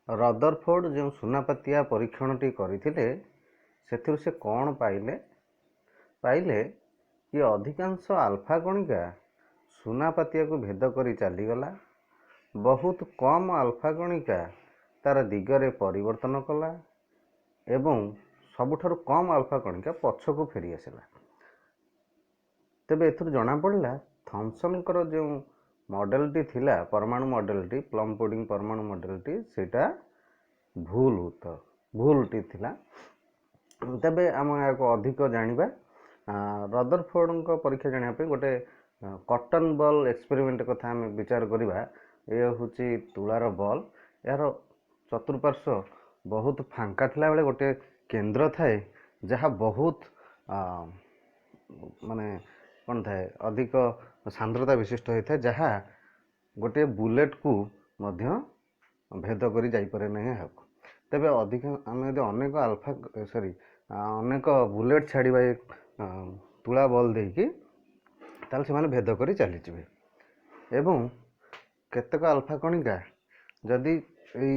Rutherford ଯେଉଁ ସୁନାପାତିଆ ପରୀକ୍ଷଣଟି କରିଥିଲେ, ସେଥିରୁ ସେ କ'ଣ ପାଇଲେ? ପାଇଲେ କି ଅଧିକାଂଶ ଆଲଫା କଣିକା ସୁନାପାତିଆକୁ ଭେଦ କରି ଚାଲିଗଲା, ବହୁତ କମ୍ ଆଲଫା କଣିକା ତା'ର ଦିଗରେ ପରିବର୍ତ୍ତନ କଲା ଏବଂ ସବୁଠାରୁ କମ୍ ଆଲଫା କଣିକା ପଛକୁ ଫେରି ଆସିଲା। ତେବେ ଏଥିରୁ ଜଣାପଡ଼ିଲା, ଥମ୍ସନଙ୍କର ଯେଉଁ ମଡ଼େଲଟି ଥିଲା, ପରମାଣୁ ମଡ଼େଲଟି, ପ୍ଲମ୍ ପୁଡ଼ିଂ ପରମାଣୁ ମଡ଼େଲଟି, ସେଇଟା ଭୁଲ ଉତ୍ତର, ଭୁଲଟି ଥିଲା। ତେବେ ଆମେ ଏହାକୁ ଅଧିକ ଜାଣିବା। ରଦରଫୋର୍ଡଙ୍କ ପରୀକ୍ଷା ଜାଣିବା ପାଇଁ ଗୋଟେ କଟନ୍ ବଲ୍ ଏକ୍ସପେରିମେଣ୍ଟ କଥା ଆମେ ବିଚାର କରିବା। ଏ ହେଉଛି ତୁଳାର ବଲ୍। ଏହାର ଚତୁଃପାର୍ଶ୍ୱ ବହୁତ ଫାଙ୍କା ଥିଲାବେଳେ ଗୋଟେ କେନ୍ଦ୍ର ଥାଏ, ଯାହା ବହୁତ ମାନେ କ'ଣ ଥାଏ, ଅଧିକ ସାନ୍ଦ୍ରତା ବିଶିଷ୍ଟ ହୋଇଥାଏ, ଯାହା ଗୋଟିଏ ବୁଲେଟ୍କୁ ମଧ୍ୟ ଭେଦ କରି ଯାଇପାରେ ନାହିଁ ଏହାକୁ। ତେବେ ଅଧିକ ଆମେ ଯଦି ଅନେକ ଆଲଫା, ସରି, ଅନେକ ବୁଲେଟ୍ ଛାଡ଼ିବା ଏ ତୁଳା ବଲ୍ ଦେଇକି, ତାହେଲେ ସେମାନେ ଭେଦ କରି ଚାଲିଯିବେ ଏବଂ କେତେକ ଆଲଫା କଣିକା ଯଦି ଏଇ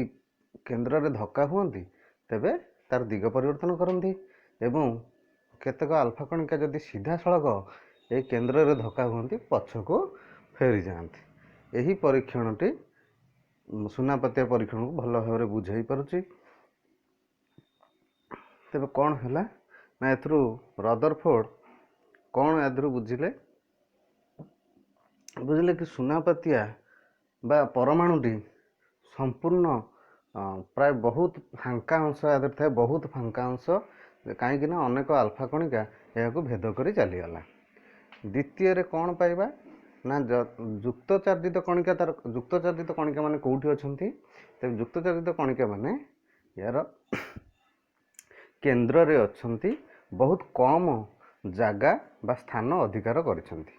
କେନ୍ଦ୍ରରେ ଧକ୍କା ହୁଅନ୍ତି, ତେବେ ତାର ଦିଗ ପରିବର୍ତ୍ତନ କରନ୍ତି ଏବଂ କେତେକ ଆଲଫା କଣିକା ଯଦି ସିଧାସଳଖ ଏଇ କେନ୍ଦ୍ରରେ ଧକ୍କା ହୁଅନ୍ତି, ପଛକୁ ଫେରିଯାଆନ୍ତି। ଏହି ପରୀକ୍ଷଣଟି ସୁନାପାତିଆ ପରୀକ୍ଷଣକୁ ଭଲ ଭାବରେ ବୁଝାଇ ପାରୁଛି। ତେବେ କ'ଣ ହେଲା ନା, ଏଥିରୁ ରଦରଫୋର୍ଡ କ'ଣ ଏଥିରୁ ବୁଝିଲେ? ବୁଝିଲେ କି ସୁନାପାତିଆ ବା ପରମାଣୁଟି ସମ୍ପୂର୍ଣ୍ଣ ପ୍ରାୟ ବହୁତ ଫାଙ୍କା ଅଂଶ ଏଥିରେ ଥାଏ, ବହୁତ ଫାଙ୍କା ଅଂଶ, କାହିଁକି ନା ଅନେକ ଆଲଫା କଣିକା ଏହାକୁ ଭେଦ କରି ଚାଲିଗଲା। ଦ୍ୱିତୀୟରେ କ'ଣ ପାଇବା ନା, ଯୁକ୍ତ ଚାର୍ଜିତ କଣିକା, ତାର ଯୁକ୍ତ ଚାର୍ଜିତ କଣିକା ମାନେ କେଉଁଠି ଅଛନ୍ତି? ତେବେ ଯୁକ୍ତ ଚାର୍ଜିତ କଣିକା ମାନେ ଏହାର କେନ୍ଦ୍ରରେ ଅଛନ୍ତି, ବହୁତ କମ୍ ଜାଗା ବା ସ୍ଥାନ ଅଧିକାର କରିଛନ୍ତି।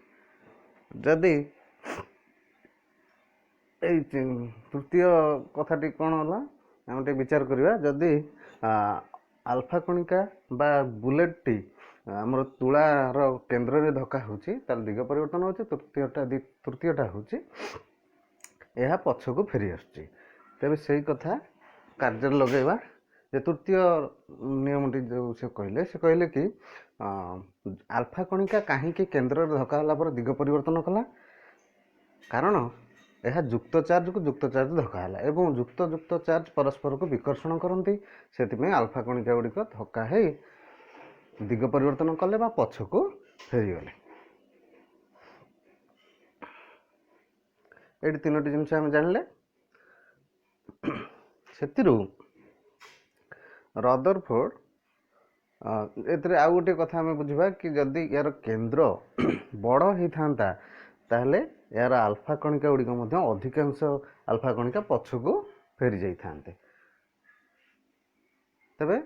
ଯଦି ଏଇ ତୃତୀୟ କଥାଟି କ'ଣ ହେଲା, ଆମେ ଟିକେ ବିଚାର କରିବା। ଯଦି ଆଲଫା କଣିକା ବା ବୁଲେଟ୍ଟି ଆମର ତୁଳାର କେନ୍ଦ୍ରରେ ଧକ୍କା ହେଉଛି, ତାହେଲେ ଦିଗ ପରିବର୍ତ୍ତନ ହେଉଛି। ତୃତୀୟଟା ହେଉଛି ଏହା ପଛକୁ ଫେରି ଆସୁଛି। ତେବେ ସେଇ କଥା କାର୍ଯ୍ୟରେ ଲଗାଇବା ଯେ ତୃତୀୟ ନିୟମଟି ଯେଉଁ ସେ କହିଲେ, ସେ କହିଲେ କି ଆଲଫା କଣିକା କାହିଁକି କେନ୍ଦ୍ରରେ ଧକ୍କା ହେଲା ପରେ ଦିଗ ପରିବର୍ତ୍ତନ କଲା? କାରଣ ଏହା ଯୁକ୍ତ ଚାର୍ଜକୁ ଯୁକ୍ତ ଚାର୍ଜ ଧକ୍କା ହେଲା ଏବଂ ଯୁକ୍ତ ଯୁକ୍ତ ଚାର୍ଜ ପରସ୍ପରକୁ ବିକର୍ଷଣ କରନ୍ତି। ସେଥିପାଇଁ ଆଲଫା କଣିକା ଗୁଡ଼ିକ ଧକ୍କା ହେଇ ଦିଗ ପରିବର୍ତ୍ତନ କଲେ ବା ପଛକୁ ଫେରିଗଲେ। ଏଇଠି ତିନୋଟି ଜିନିଷ ଆମେ ଜାଣିଲେ। ସେଥିରୁ ରଦରଫୋର୍ଡ ଏଥିରେ ଆଉ ଗୋଟିଏ କଥା ଆମେ ବୁଝିବା କି ଯଦି ଏହାର କେନ୍ଦ୍ର ବଡ଼ ହେଇଥାନ୍ତା, ତାହେଲେ ଏହାର ଆଲଫା କଣିକା ଗୁଡ଼ିକ ମଧ୍ୟ ଅଧିକାଂଶ ଆଲଫା କଣିକା ପଛକୁ ଫେରି ଯାଇଥାନ୍ତେ। ତେବେ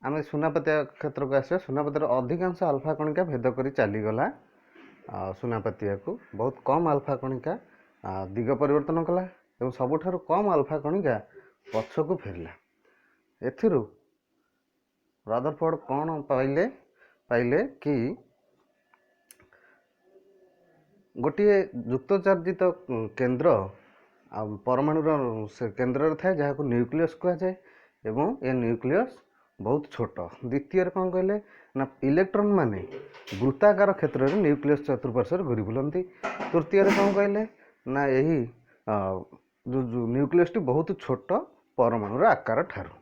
ଆମେ ସୁନାପାତିଆ କ୍ଷେତ୍ରକୁ ଆସିବା। ସୁନାପାତିଆର ଅଧିକାଂଶ ଆଲଫା କଣିକା ଭେଦ କରି ଚାଲିଗଲା ସୁନାପାତିଆକୁ, ବହୁତ କମ୍ ଆଲଫା କଣିକା ଦିଗ ପରିବର୍ତ୍ତନ କଲା ଏବଂ ସବୁଠାରୁ କମ୍ ଆଲଫା କଣିକା ପଛକୁ ଫେରିଲା। ଏଥିରୁ ରଦରଫୋର୍ଡ କ'ଣ ପାଇଲେ? ପାଇଲେ କି ଗୋଟିଏ ଯୁକ୍ତ ଚାର୍ଜିତ କେନ୍ଦ୍ର ଆଉ ପରମାଣୁର ସେ କେନ୍ଦ୍ରରେ ଥାଏ, ଯାହାକୁ ନ୍ୟୁକ୍ଲିୟସ୍ କୁହାଯାଏ ଏବଂ ଏ ନ୍ୟୁକ୍ଲିୟସ୍ ବହୁତ ଛୋଟ। ଦ୍ୱିତୀୟରେ କ'ଣ କହିଲେ ନା, ଇଲେକ୍ଟ୍ରନ୍ ମାନେ ବୃତ୍ତାକାର କ୍ଷେତ୍ରରେ ନ୍ୟୁକ୍ଲିୟସ୍ ଚତୁଃପାର୍ଶ୍ୱରେ ଘୂରି ବୁଲନ୍ତି। ତୃତୀୟରେ କ'ଣ କହିଲେ ନା, ଏହି ଯେଉଁ ନ୍ୟୁକ୍ଲିୟସ୍ଟି ବହୁତ ଛୋଟ ପରମାଣୁର ଆକାର ଠାରୁ।